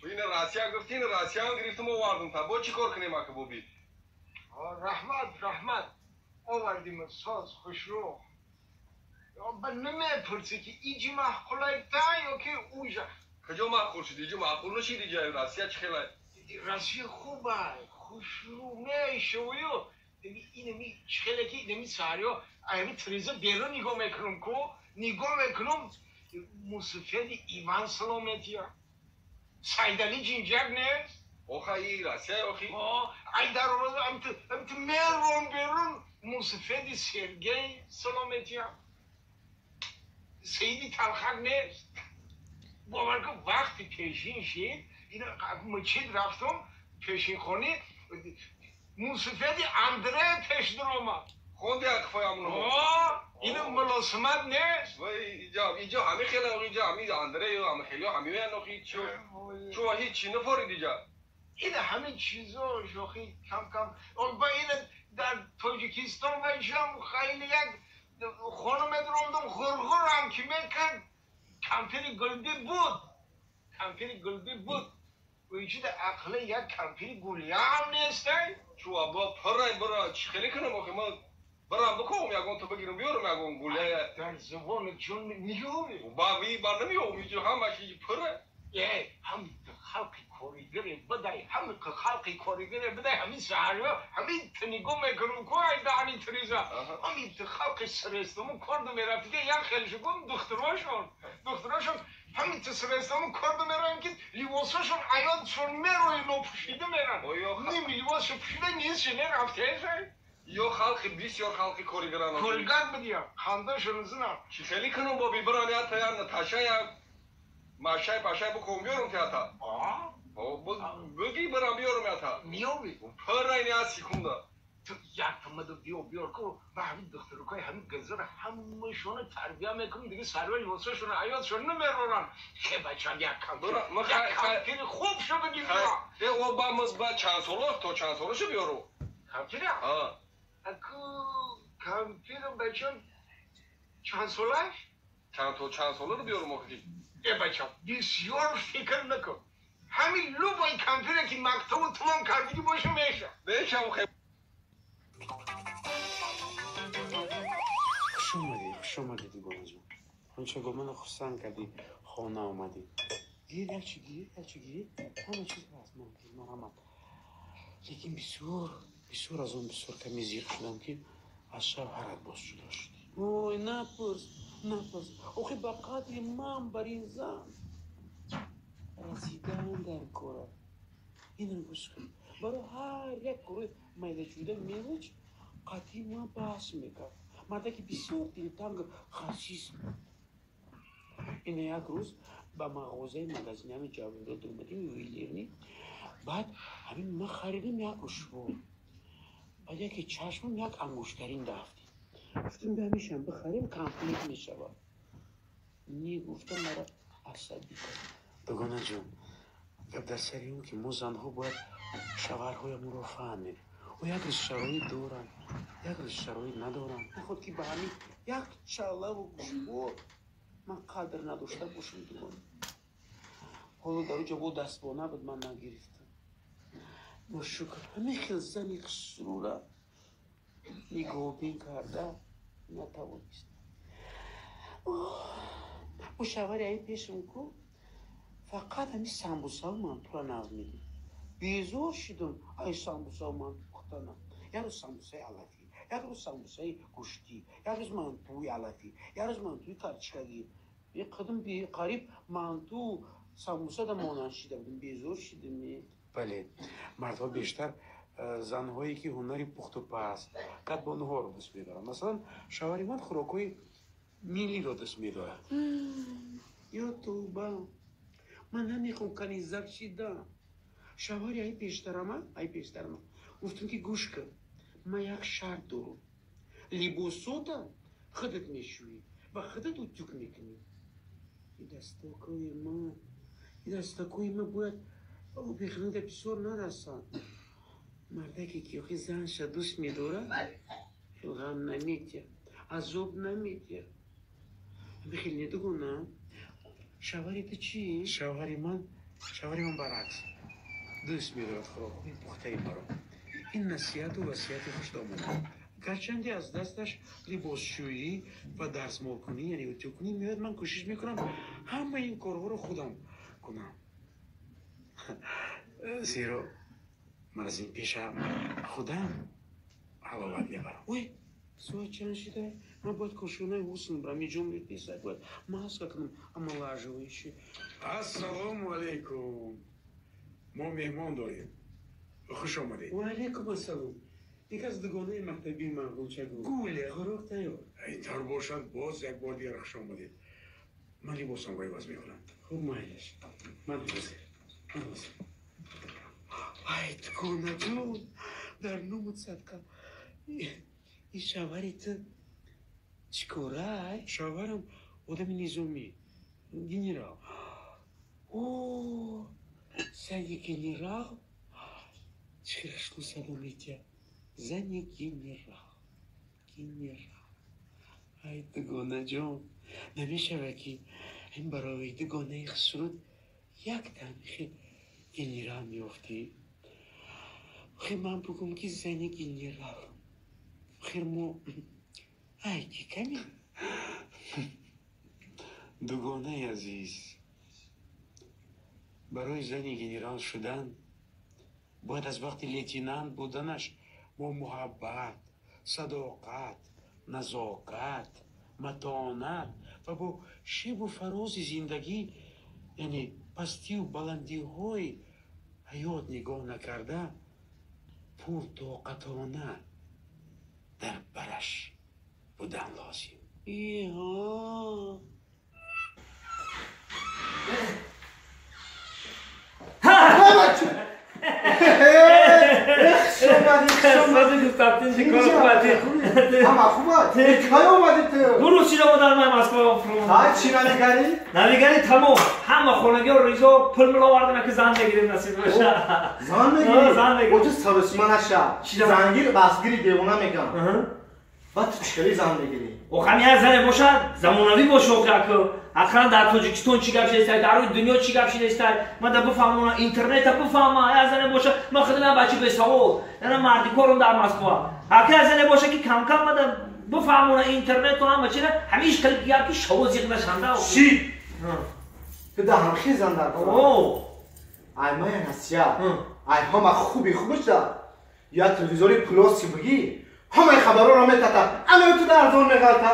Ина Россия гуфти, ина Россия ҳам гирифтум, овардум. Та бо чӣ кор кунем, ака Боби? Раҳмат, раҳмат. Овардим, соз, хушрӯ. Ба намепурсӣ, ки иҷи маъқулайта ё ки уҷа? Куҷо маъқул шуд? Иҷи маъқул нашид, иҷа Россия чӣ хелай? Россия хубай, хушрӯ мешавию. Инами чихеле ки инами саҳриё ами тиреза берун нигоҳ мекунам ку, нигоҳ мекунам, мусуфеди Иван Салометия. Сайдали Ҷинҷак нест? Оха, и Россия охи? Ай даровоза амту мером берун, мусуфеди Сергей Салометия. Саиди Талхак нест? Бовар кун, вақти пешин шид, ина мачид рафтам, пешинхонӣ, мусуфеди Андре пеш даромад. Хонди акфои амнҳо? Ина мулосимат нест? Иҷа ҳами хеле, иҷа ҳами Андрею ҳами хелио ҳамиёян охи, чу чу ҳеҷ чӣ нафорид иҷа. Ина ҳамин чизо шохи кам кам ба ина дар Тоҷикистон ва ҷам хеле як хонум медаромдам, ғурғурам ки мекард, кампири Гулби буд. Кампири Гулби буд. Вуҷуди ақли як кампири Гулиям нестай? Чу або пурай бара чӣ хеле кунам охи, ман барам биком, ягон то бигирам, биёрам ягон гулия. Дар забони чун меёбӣ? Ба ви бар намеёбам, иҷо ҳамаш иҷи пурай. Э, ҳам халқи коригаре бадай, ҳам халқи коригаре бадай, ҳамин саҳриё, ҳамин нигоҳ мекунам ку ай даҳани тиреза. Ҳамин халқи срестому корду мерафтида, як хел шукун духтурошон. Духтурошон ҳамин срестому корду мераванд, ки либосошон аётшон мерои нопӯшида меранд. Ним либосшо пӯшида нисши нерафтеша. Ё халқи бисёр халқи коригаран. Коригар бидия, хандашон зинам. Чӣ хеле кунам, Боби, барам ята я Наташа, я машай пашай биком, биёрам теата. Буги барам, биёрам ята. Миёби? Пурай не секунда. Ту як тамаду биё, биёр ку, ба ҳамин духтарукои ҳамин газара ҳамашона тарбия мекунам, дига сарва либосашона ҳаётшон намероранд. Хе бачам, як кампири хуб шо бигир. Э, о ба мыз ба чанд соло, то чанд солошо биёру? Кампира? Аку кампирам бачам чанд солаш? Чанд то чанд соларо биёрум охи? Э, бачам, бисёр фикр накун. Ҳамин любой кампире ки мактабу тамом кардагӣ боша, меша. Мешам хе. Хуш омадӣ, хуш омадӣ, дугонаҷон. Ҳамчаго маро хурсанд кардӣ, хона омадӣ. Гир, якчи гир, якчи гир, ҳама чиз ҳаст, марҳамат. Лекин бисёр бисёр аз он бисёр каме зиқ шудам, ки аз шавҳарат боз ҷудо шудӣ. Ой, напурс, напурс. Охи, ба қадри ман бар ин зан расидан дар кора. Инам гӯш кун, барои ҳар як кори майдашуда мелочь қатъи ман баҳс мекард. Мардаки бисёр дилтанг, хасис. Ина як рӯз ба мағозаи магазини ҳамин ҷавоҳирот омадем, ювелирный. Баъд ҳамин ман харидам як гӯшвор. Баъд яке чашмам як ангуштарин дафтид. Гуфтам, би ҳамешам бихарем, комплект мешавад. Не гуфтам, мара асабӣ кард. Дугонаҷон, гап дар сари он, ки мо занҳо бояд шавҳарҳоямонро фаҳмем. Ӯ як рӯз шароит доранд, як рӯз шароит надоранд. Наход ки ба ҳамин як чалаву гӯшвор ман қадр надошта бошам, дугона. Ҳоло дар оҷа бо дастбона буд, ман нагирифтам. Бо шукр, ҳамин хел зани хусрура нигоҳбин карда натавонист. Бо шавҳари аи пешам ку фақат ҳамин самбусаву мантура нав медид. Безор шидам ай самбусаву манту пухтанам. Як рӯз самбусаи алафӣ, як рӯз самбусаи гӯштӣ, як рӯз мантуи алафӣ, як рӯз мантуи карчкагӣ. Қадим қариб манту самбуса да монанд шида будем, безор шидем. Бале, мардҳо бештар занҳое ки ҳунари пухтупаз, кадбонуҳоро дӯст медоранд. Масалан, шавҳари ман хӯрокҳои миллиро дӯст медорад. Ё тавба, ман намехоҳам канизак шидам. Шавҳари ай пештарама гуфтам, ки гӯш кун, ман як шарт дорам: либосота худат мешӯӣ ва худат утюг мекунӣ. И дастакои ман бояд обихӯнда бисёр нарасанд. Мардаке ки охи занша дӯст медорад, ғам наметиҳад, азоб наметиҳад. Бихел недугона. Шавҳари ту чӣ? Шавҳари ман Шавҳари ман баръакс дӯст медорад хӯрокҳои пухтаи маро. Ин насиҳату васияти хушдомона. Гарчанде аз дасташ либосшӯӣ ва дарсмолкунӣ, яъне утюгкунӣ меояд, ман кӯшиш мекунам ҳамаи ин корҳоро худам кунам, зеро ман аз ин пеша худам ҳаловат мебарам. Ой, соат чанд шида? Ман бояд кошонаи ҳусн барам, иҷом писак, бояд маска кунам, омолаживающий. Ассалому алайкум, мо меҳмон дорем, хуш омадед. Ва алайкум ассалом. Як аз дугонаи мактабии ман Гулчагул. Гуля, хӯрок тайёр. Ин тавр бошад, боз як бор дигар хуш омадед. Ман либосамро иваз мекунам. Хуб, майлаш, ман ҳозир, ман ҳозир. Ай, дугонаҷон, дар нумут садқа. Ин шавҳари ту чӣ корай? Шавҳарам одами низомӣ, генерал. О, зани генерал, чӣ хел садо метиҳад. Зани генерал, генерал. Ай, дугонаҷон, намешавад ки ин барои дугонаи хусрут як танхи генерал меёфтӣ? Охир ман бугум ки зани генерал, охир мо ай ки ками. Дугонаи азиз, барои зани генерал шудан бояд аз вақти лейтенант буданаш бо муҳаббат, садоқат, назокат, матонат ва бо шебу фарози зиндагӣ, яъне пастию баландиҳои ҳаёт нигоҳ накарда, пуртоқатона дар бараш будан лозим. Иҳо. Навигари тамом, ҳама хонагиҳо ризо пул миловардем, ки зан мегирем, насиб боша. Зан мегирӣ? Зан мегирем. Оҷа саросима наша. Зангир басгири девона мегам. Баъд ту чӣ хели зан мегирӣ? Охам як зане бошад, замонавӣ боша, охи ақаллан дар Тоҷикистон чӣ гап шидастай, дар рӯи дунё чӣ гап шидастай, ман да бифаҳмона, интернета бифаҳма. Як зане боша, ман худам як бачи бесавод, яна мардикорам дар Москва. Ака як зане боша ки камкам ман да бифаҳмона интернету ҳама чира, ҳамиш хел гап ки шаво зиқ нашанда. Ши! Ту да ҳамхи зан дар кор. Ай мая насиҳат, ай ҳама хуби хубаш да я телевизори плоси бигӣ, ҳамаи хабарҳоро метата, ана ту да арзон меғалта.